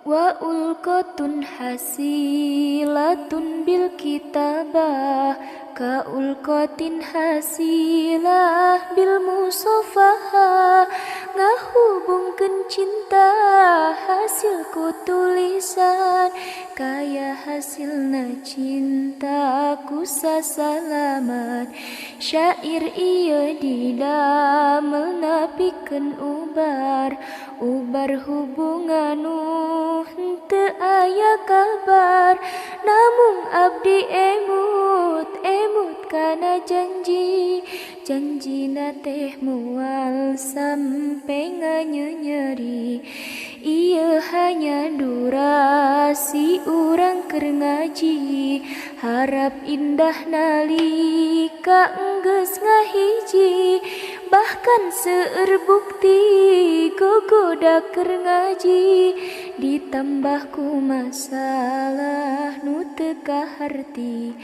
Wa ulqatun hasilatun bil kitabah ka ulqatin hasilah bil musofaha. Ngahubungkeun cinta hasil ku tulisan, kaya hasilna cinta ku sasalaman. Syair ieu didamel napikeun ubar, ubar hubungan nu henteu aya kabar. Namung abdi emut, emut kana janji, janjina teh moal sampe nganyenyeri. Ieu hanya durasi urang keur ngaji, harap indah nalika enggeus ngahiji. Bahkan seueur bukti gogoda keur ngaji, ditambah ku masalah nu teu kaharti.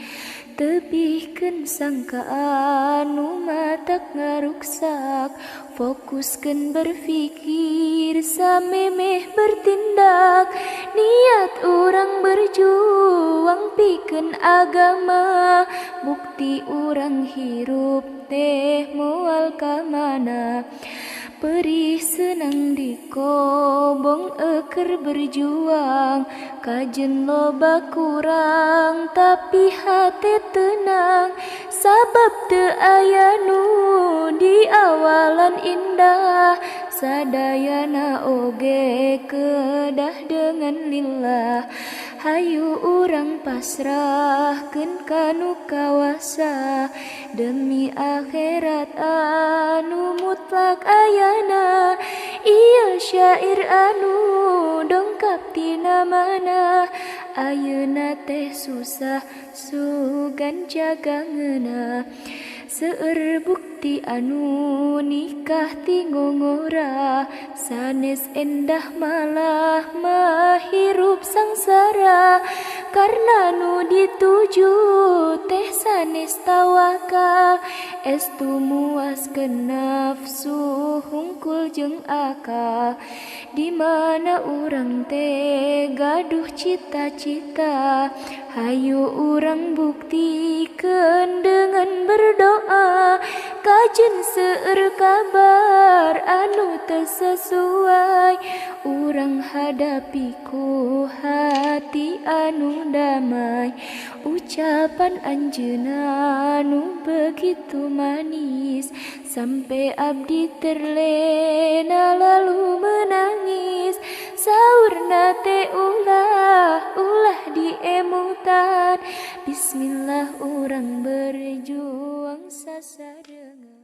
Tebihkeun sangkaan nu matak ngaruksak, fokuskeun berfikir samemeh bertindak. Niat urang berjuang pikeun agama, bukti urang hirup teh moal ka mana. Perih senang dikobong eker berjuang, kajen loba kurang tapi hate tenang. Sabab teu aya nu di awalan indah, sadayana oge kedah dengan lillah. Hayu urang pasrahkeun ka nu kawasa, demi akhirat anu mutlak ayana. Ieu syair anu dongkap tina mana, ayeuna teh susah sugan jaga ngeunah. Seueur bukti anu nikah ti ngongora, sanes endah malah mahirup sangsara. Karna nu dituju teh sanes tawakal, estu muaskeun nafsu hungkul jeung akal. Di mana urang teh gaduh cita-cita, hayu urang buktikeun dengan berdoa. Kajen seueur kabar anu teu sesuai, urang hadapi ku hati anu damai. Ucapan anjeunna nu begitu manis, sampai abdi terlena lalu menangis. Saurna teh ulah, ulah diemutan, bismillah urang berjuang sasarengan.